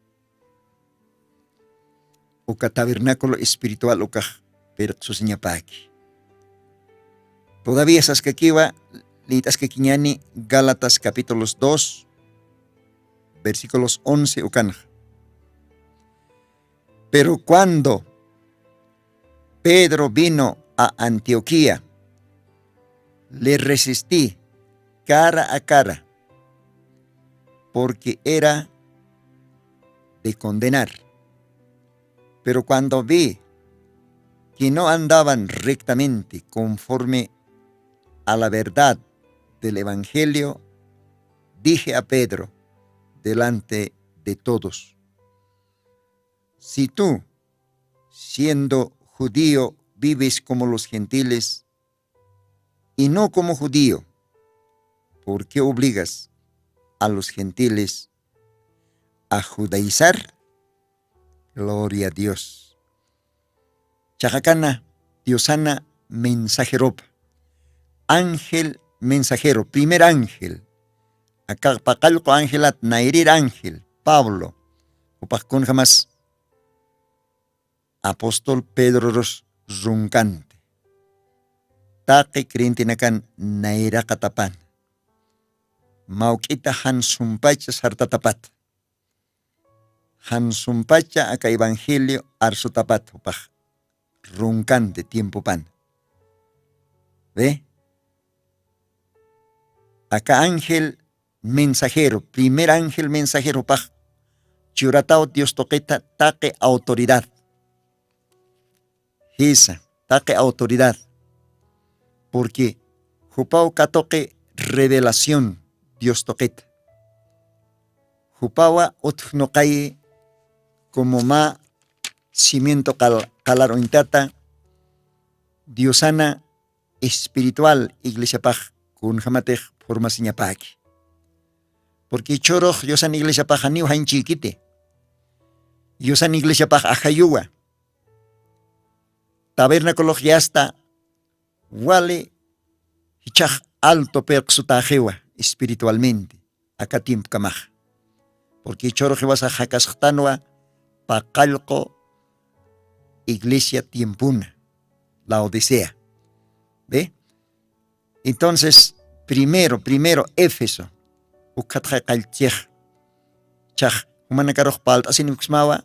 uka tabernáculo espiritual ukax pirqsusiñapäki. Todavía saskakiwa lït'askakiñani gálatas capítulos dos versículos once ukanxa. Pero cuando pedro vino a antioquía le resistí cara a cara porque era de condenar. Pero cuando vi que no andaban rectamente conforme a la verdad del Evangelio, dije a Pedro delante de todos: "Si tú, siendo judío, vives como los gentiles y no como judío, ¿por qué obligas a los gentiles a judaizar?" Gloria a Dios. Chaqakana Diosana mensajeropa, ángel mensajero, primer ángel, aka paqallqu angelat nayrir ángel Pablo, jupax kunjamas apóstol Pedrorus runkanti. Taqi creyentinakan nayraqatapana, mawk'ita jan sumpacha sartatapata, jan sumpacha aka evangelio arsutapat jupax runkanti tiempopan. Ve, aka ángel mensajero, primer ángel mensajero jupax churataw Dios tuqita taqi autoridad. Jisa, taqi autoridad, porque jupaw katuqi revelación Dios tuqita. Jupawa utjnuqayi como mä cimiento qal- qalar uñtata Diosana espiritual iglesiapax kunjamatix formasiñapaki. Porque churux Diosana iglesiapax janiw janchikiti. Diosana iglesiapax ajayuwa, tabernaculox yasta wali jichax alto pirqsutaxiwa espiritualmente aka tiempkamax. Porque churux jiwasax jakasxtanwa paqallqu iglesia tiempuna, Laodicea. Ve, entonces primero primero éfeso, ukkhatxay qallchix chax jumanakarux palt'asinipksmawa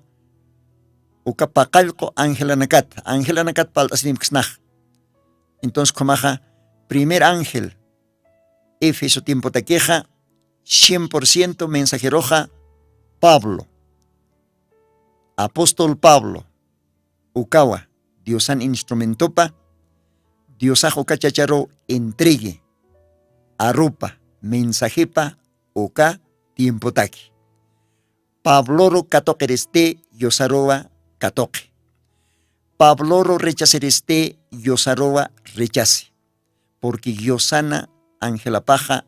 uka paqallqu angelanakat angelanakat palt'asinipksnax. Entonces khumaxa primer ángel éfeso tiempotakixa cien por ciento mensajeroxa pablo, apóstol pablo, ukawa diosan instrumentopa diosax uka chacharuw entregue arupa mensajepa uka tiempotaki. Pabloru katuqiristi diosaruwa katuqi, pabloru rechasiristi diosaruwa rechasi. Porque diosana angelapaxa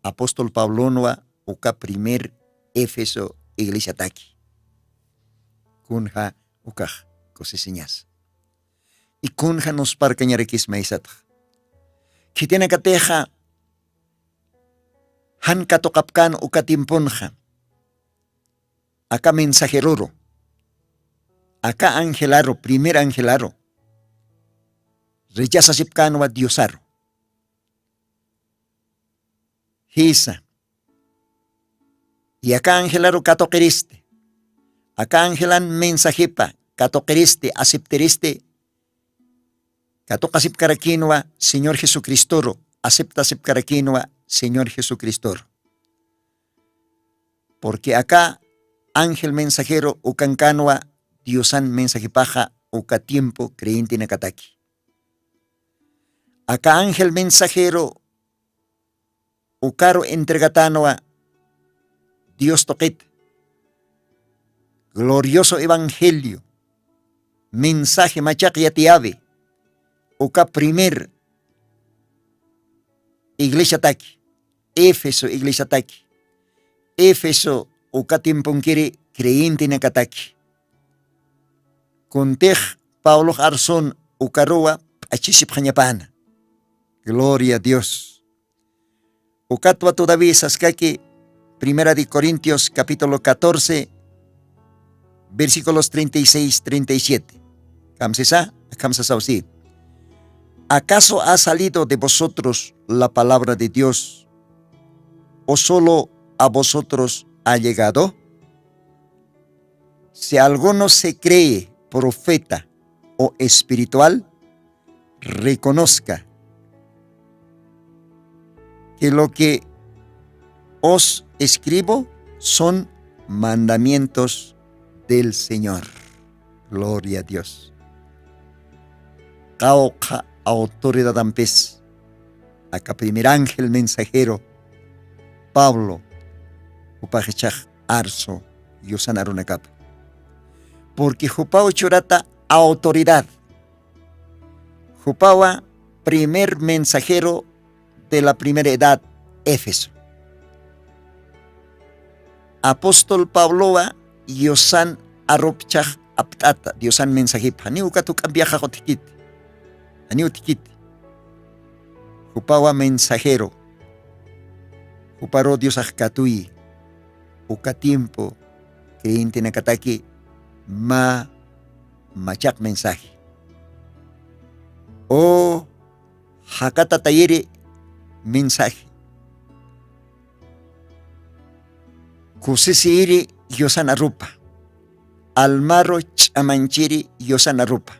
apóstol pablonwa uka primer éfeso iglesiataki. Kunja ukax kusisiñas. Y kunja nusparkañarakisma isatax khitinakatixa jan katuqapkan uka tiemponxa aka mensajeruru aka angelaru primer angelaru rechasasipkanwa diosaru. Jisa. Y aka angelaru katuqiristi aka angelan mensajepa katuqiristi aceptiristi katuqasipkarakinwa señor jesucristoru aceptasipkarakinwa señor jesucristoru. Porque aka ángel mensajero ukankanwa diosan mensajepaxa uka tiempo creyentenakataki. Aka ángel mensajero ukaru entregatanwa dios tuqita glorioso evangelio mensaje machaq yatiyawi uka primer iglesiataki, éfeso iglesiataki, éfeso uka tiemponkiri creyentenakataki. Kuntix pablox arsun ukaruwa p'achisipxañapana. Gloria a dios. Ukatwa todavía saskaki primera de corintios capítulo catorce versículos treinta y seis treinta y siete. Kamsisa akham sasaw si? ¿Acaso ha salido de vosotros la palabra de dios o solo a vosotros ha llegado? Si alguno se cree profeta o espiritual, reconozca que lo que os escribo son mandamientos del señor. Gloria a dios. Qawqha autoridadampis Aka primer ángel mensajero pablo jupax ichax arsu yusan arunakapa. Purqui jupaw churata autoridad. Jupawa primer mensajero de la primera edad, éfeso. Apóstol pablowa yusan arupchax apt'ata diosan mensajipxa niw ukat juk'ampiyaxax utkiti. Janiw utkiti. Jupawa mensajero. Juparu diosax katuyi uka tiempo creyentenakataki mä machaq mensaje. O jakatatayiri mensaje. Kusisiyiri yusan arupa. Almaru ch'amanchiri yusan arupa.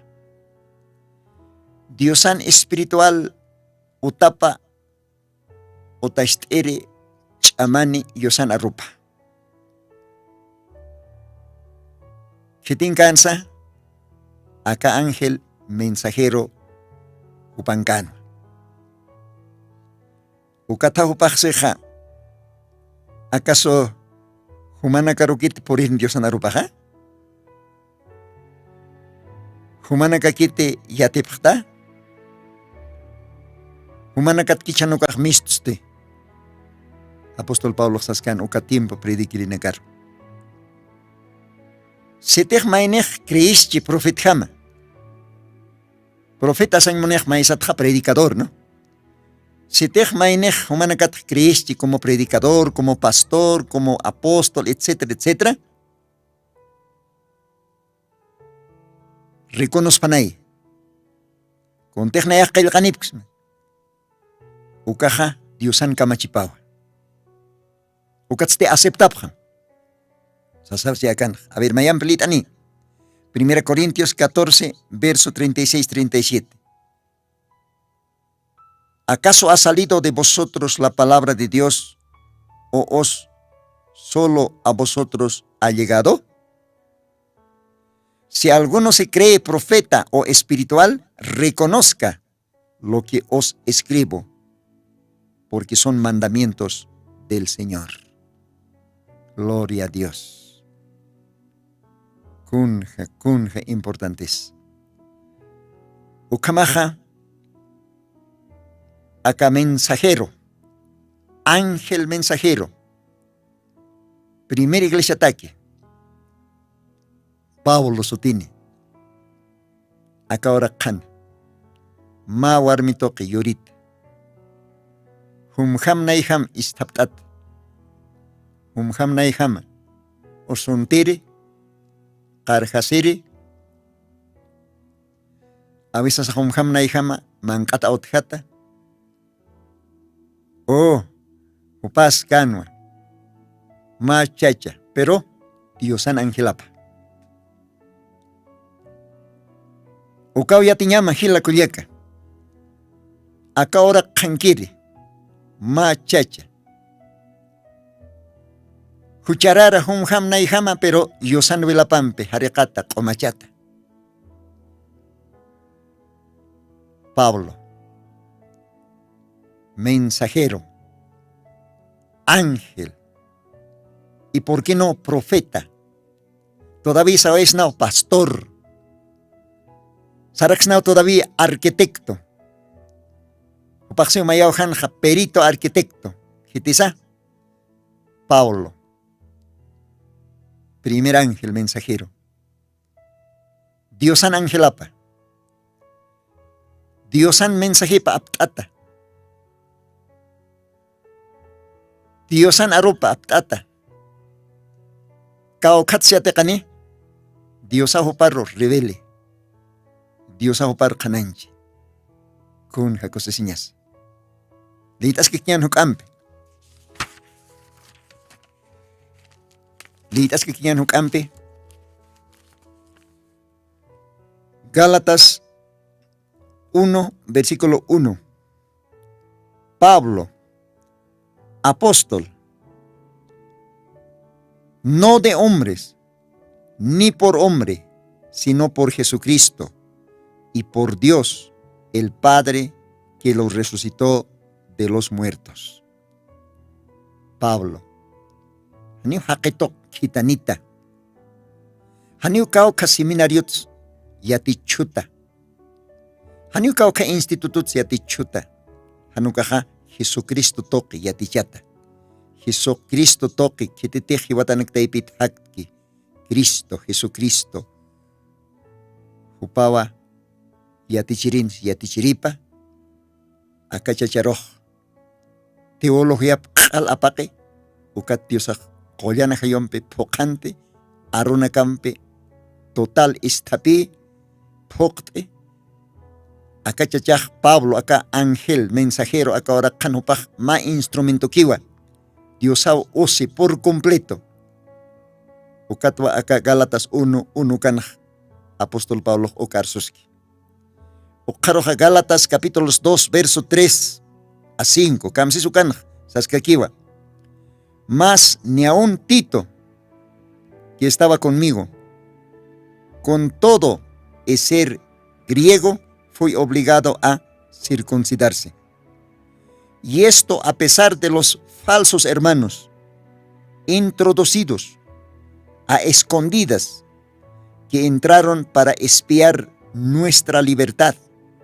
Diosan espiritual utapa utacht'iri ch'amani yusan arupa. Khitinkansa aka ángel mensajero jupankanwa. Ukatha jupaxsixa akaso jumanakarukiti purin diosan arupaxa? Jumanakakiti yatipxta? Jumanakat kichanukax mistusti? Apóstol pablox saskan uka tiempo prediquirinakar. Sitix maynix creeschi profetjama. Profeta sañ munix maysatxa predicador no. Sitix maynix jumanakatx creeschi como predicador como pastor como apóstol etcétera etcétera. Reconospanay. Kuntix nayax qillqanipksma. Ukaxa diosan kamachipawa. Ukatsti aceptapxam. Sasarsi akanxa a ver mayampi lït'ani. Primera corintios catorce verso treinta y seis treinta y siete. ¿Acaso ha salido de vosotros la palabra de Dios o os solo a vosotros ha llegado? Si alguno se cree profeta o espiritual, reconozca lo que os escribo, porque son mandamientos del Señor. Gloria a Dios. Kunja kunja importantes. Ukhamaja aka mensajero, ángel mensajero, primer iglesiataki pablo sutini. Aka uraqhan mä warmi tuqi yurita jumjam nayjam isthapt'ata. Jumjam nayjama usuntiri qarjasiri awisasax jumjam nayjama manq'at awtjata. O jupas kanwa mä chacha pero diosan angelapa. Ukaw yatiñama jila kullaka. Aka uraqxankiri mä chacha jucharara jumjam nayjama pero yusan wilapampi jariqata q'umachata. Pablo, mensajero, ángel, y por qué no profeta. Todavía sawaysnaw pastor, saraksnaw todavía arquitecto. Jupaxsiw mayawjanxa perito arquitecto. Jitisa pablo, primer ángel mensajero, diosan angelapa, diosan mensajepa apt'ata, diosan arupa apt'ata. Kawkhatsi atiqani diosa juparu revele, diosa juparu qhananchi. Kun jakusisiñas liyt'askikiñan juk'ampi. Liyt'askikiñan juk'ampi. Gálatas uno versículo uno. Pablo, apóstol, no de hombres, ni por hombre, sino por Jesucristo y por Dios el Padre que lo resucitó de los muertos. Pablo, janiw jaqituq khitanita, janiw kawkha seminariuts yatichhuta, janiw kawkha institututs yatichhuta. Janukaxa jesucristo tuqi yatichata. Jesucristo tuqi khititix jiwatanaktaypit jaktki, cristo jesucristo jupawa yatichirinsi yatichiripa. Akachacharux teologiap q'al apaqi ukat diosax qullan ajayumpi phuqhanti arunakampi total isthapï phuqt'i. Aka chachax pablo aka ángel mensajero aka uraqhan jupax mä instrumentokiwa diosaw usi por completo. Ukatwa aka galatas unu unu kanx apóstol pablox uk arsuski. Ukxaruxa galatas capítulos dos verso tres a cinco kamsis ukanx saskakiwa. Mas ni aun tito que estaba conmigo con todo y ser griego fui obligado a circuncidarse. Y esto a pesar de los falsos hermanos introducidos a escondidas que entraron para espiar nuestra libertad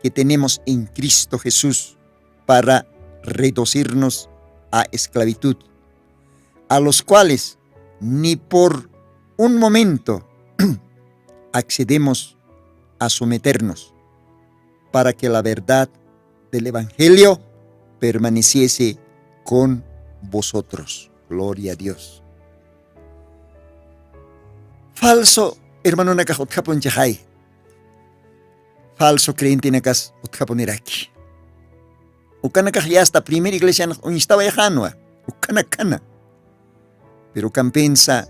que tenemos en cristo jesús para reducirnos a esclavitud, a los cuales ni por un momento accedemos a someternos, para que la verdad del evangelio permaneciese con vosotros. Gloria a dios. Falso hermanonakax utjapunchixay. Falso creyentinakas utjapuniraki. Ukanakax yasta primer iglesianax uñstawayxanwa. Ukanakana. Pero ukampinsa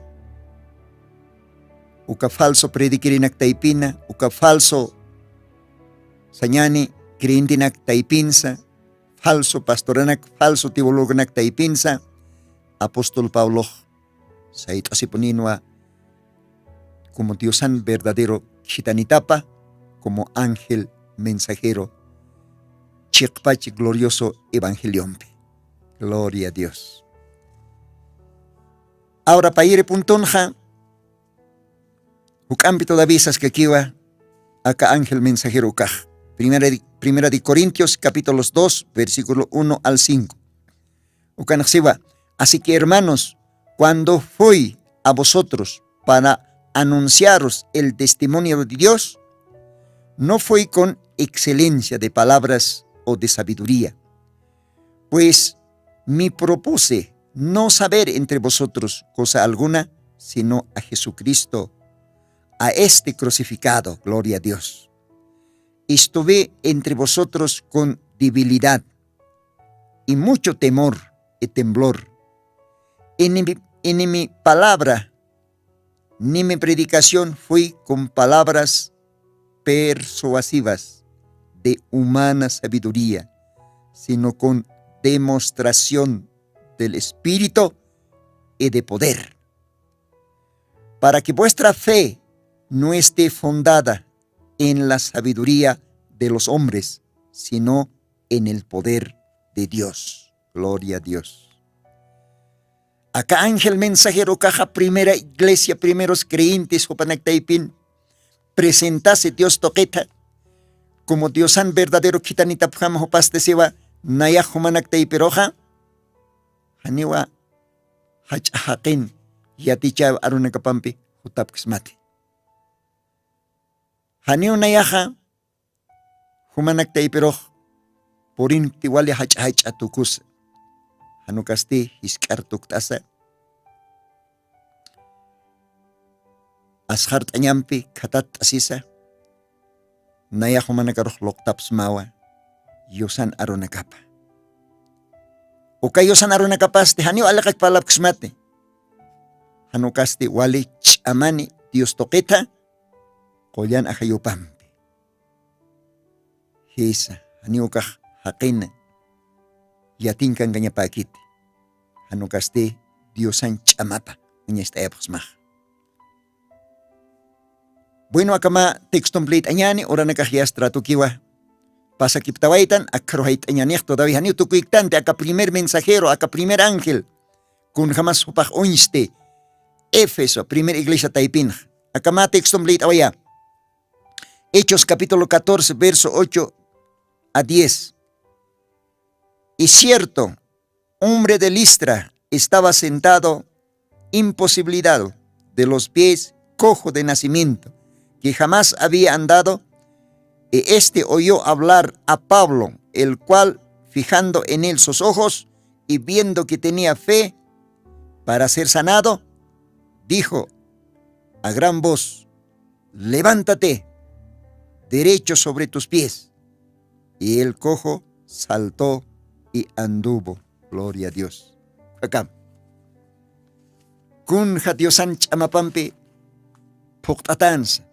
uka falso prediquirinak taypina uka falso sañani creyentinak taypinsa falso pastoranak falso teologonak taypinsa apóstol pablox sayt'asipuninwa como diosan verdadero khitanitapa como ángel mensajero chiqpach glorioso evangeliompi. Gloria a dios. Ahora payiri puntunxa juk'ampi todavía saskakiwa aka ángel mensajero ukax. Primera de corintios capítulos dos versículo uno al cinco. Ukanxsiwa, así que hermanos, cuando fui a vosotros para anunciaros el testimonio de dios, no fui con excelencia de palabras o de sabiduría, pues me propuse no saber entre vosotros cosa alguna sino a jesucristo, a este crucificado. Gloria a dios. Estuve entre vosotros con debilidad y mucho temor y temblor. Y ni mi palabra ni mi predicación fui con palabras persuasivas de humana sabiduría, sino con demostración del espíritu y de poder, para que vuestra fe no esté fundada en la sabiduría de los hombres, sino en el poder de dios. Gloria a dios. Aka ángel mensajero ukaxa primera iglesia primeros creyentes jupanak taypin presentasi dios tuqitha, como diosan verdadero khitanitapjama jupastasiwa nayax jumanak taypiruxa janiwa jach'a jaqin yatichäw arunakapampi jutapksmati. Janiw nayaxa jumanak taypirux purinkti wali jach'a jach'a tukusa, janukasti jisk'ar tukt'asa asxart'añampi khatatt'asisa nayax jumanakarux luqtapsmawa yusan arunakapa. Uka yusan arunakapasti janiw aliqak parlapksmati. Janukasti wali ch'amani dios tuqitha qullan ajayupampi. Jisa, janiw ukax jaqina yatinkankañapäkiti. Janukasti diosan ch'amapa uñast'ayapxsmaxa. Bueno, akama textomplït'añäni uranakax yasta ratukiwa. pasakiptawaytan, akharu jayt'añanix todavía janiw tukuyktante, aka primer mensajero, aka primer ángel, kunjamas jupax uñsti Éfeso, primer iglesia taypinx. Aka mä textom liyt'awayä. Hechos capítulo catorce, verso ocho a diez. Y cierto, hombre de Listra estaba sentado imposibilitado de los pies, cojo de nacimiento, que jamás había andado, y este oyó hablar a Pablo, el cual, fijando en él sus ojos y viendo que tenía fe para ser sanado, dijo a gran voz: "Levántate derecho sobre tus pies". Y el cojo saltó y anduvo. Gloria a Dios. Akam. Kunja Diosan ch'amapampi phuqt'atansa.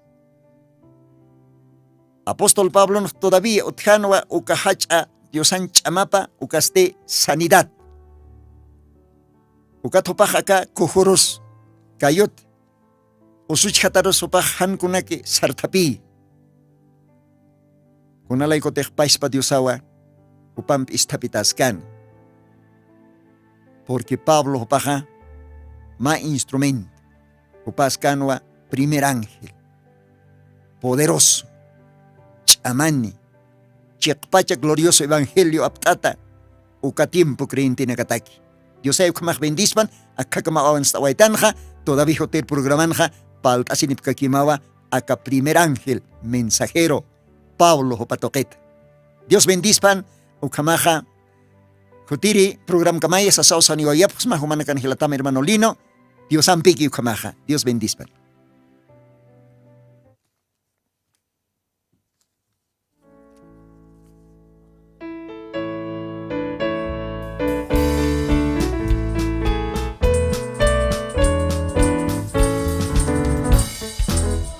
Apóstol Pablonx todavía utjanwa uka jach'a Diosan ch'amapa, ukasti sanidad. Ukat jupax aka cojorus kayut usuchjatarus jupax jankunaki sarthapiy. Kunalaykutix paspa Diosawa jupamp isthapitäskän. Porque Pablo jupaxa mä instrumento, jupaskänwa primer ángel, poderoso, ch'amani, chiqpacha glorioso evangelio apt'ata uka tiempo creyentenakataki. Diosay ukhamax bendispan, akhakama awanst'awaytanxa, todavía hotel programanxa palt'asinipkakimawa aka primer ángel mensajero Pablo jupa tuqita. Dios bendispan, ukhamaxa jutiri programkamaya sasaw saniwayapxsma jumanakan jilatam hermano Lino, Diosampiki ukhamaxa. Dios bendispan.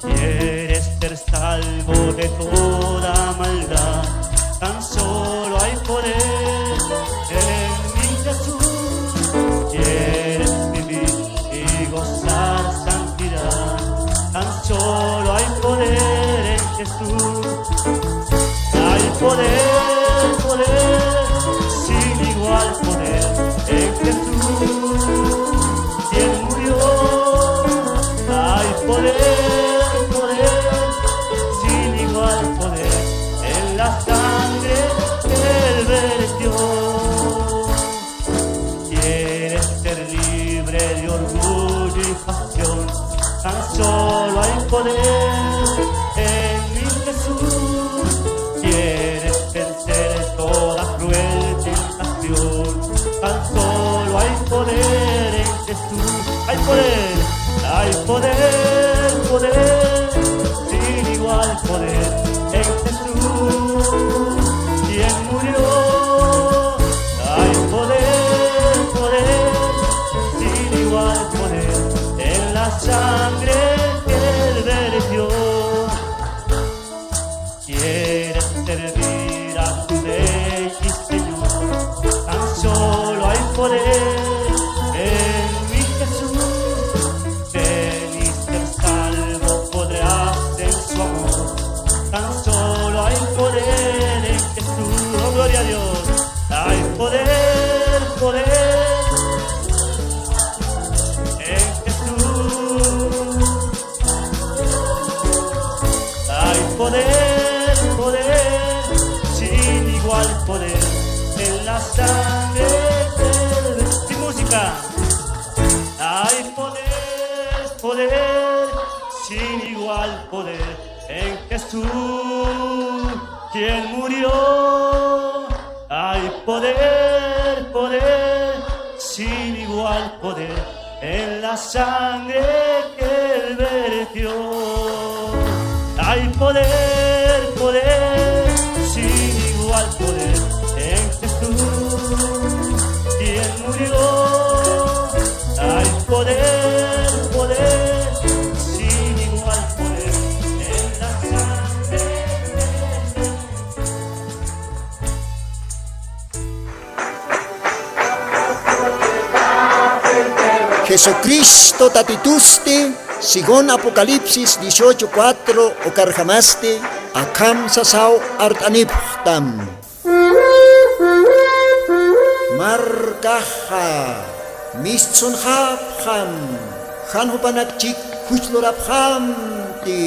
Quieres ser salvo de toda maldad, tan solo hay poder en mi Jesús. Quieres vivir y gozar santidad, tan solo hay poder en Jesús. Hay poder, poder, sin igual poder en Jesús, quien murió. Hay poder, poder, sin igual poder en la sangre que él vertió. Quieres ser libre de orgullo y pasión, tan solo hay poder en mi Jesús. Quieres vencer toda cruel tentación, tan solo hay poder en Jesús. Hay poder, hay poder, poder, sin igual poder en Jesús, quien murió. Hay poder, poder, sin igual poder en la sangre que él vertió. Quieres servir a tu Rey y Señor, tan solo hay poder en mi Jesús. Ven y ser salvo, podrás en su amor. Tan solo hay poder en Jesús. Oh, gloria a Dios. Hay poder, poder en Jesús. Hay poder, poder, sin igual poder en la sangre del... Sin música. Hay poder, poder, sin igual poder en Jesús, quien murió. Hay poder, poder, sin igual poder en la sangre que él vertió. Hay poder, poder, sin igual poder en Jesús, quien murió. Hay poder, poder, sin igual poder en la sangre. Jesucristo tatitusti, según Apocalipsis dieciocho cuatro, ukarjamasti, Akham sasaw art'anipxtam. Markaxa mistsunxapxam, jan jupanakchik juchlurapxamti.